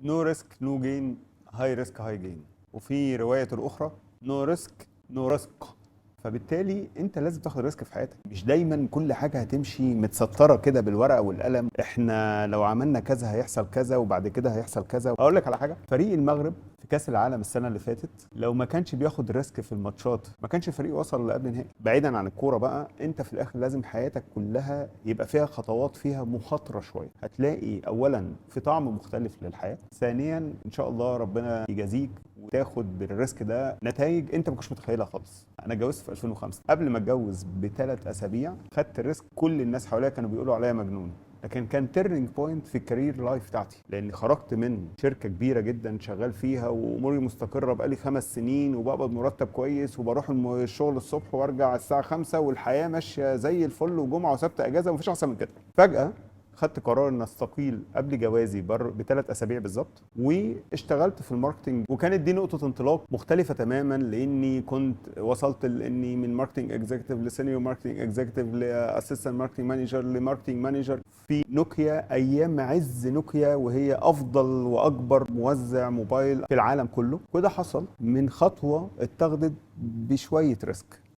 no risk no gain، high risk high gain. وفي رواية اخرى no risk no رزق. فبالتالي انت لازم تاخد risk في حياتك. مش دايما كل حاجة هتمشي متسطره كده بالورقة والقلم، احنا لو عملنا كذا هيحصل كذا وبعد كده هيحصل كذا. اقول لك على حاجه، فريق المغرب في كاس العالم السنة اللي فاتت لو ما كانش بياخد risk في الماتشات ما كانش الفريق وصل لقبل النهائي. بعيدا عن الكورة بقى، انت في الاخر لازم حياتك كلها يبقى فيها خطوات فيها مخاطره شويه. هتلاقي اولا في طعم مختلف للحياه، ثانيا ان شاء الله ربنا يجازيك وتاخد بال risk ده نتائج انت ما كنتش متخيلها خالص. انا اتجوزت في 2005، قبل ما اتجوز ب3 اسابيع خدت risk. كل الناس حواليا كانوا بيقولوا عليا مجنون، لكن كان turning point في ال career life بتاعتي، لاني خرجت من شركة كبيرة جدا شغال فيها واموري مستقره بقالي 5 سنين وبقبض مرتب كويس وبروح الشغل الصبح وارجع الساعة 5 والحياة ماشية زي الفل، وجمعه وسبت اجازه ومفيش احسن من كده. فجاة خدت قرار ان استقيل قبل جوازي ب3 اسابيع بالظبط، واشتغلت في ال marketing، وكانت دي نقطة انطلاق مختلفة تماما، لاني كنت وصلت لاني من marketing executive ل senior marketing executive ل assistant marketing manager ل marketing manager في نوكيا، ايام عز نوكيا وهي افضل واكبر موزع موبايل في العالم كله. وده حصل من خطوة اتخذت بشوية risk.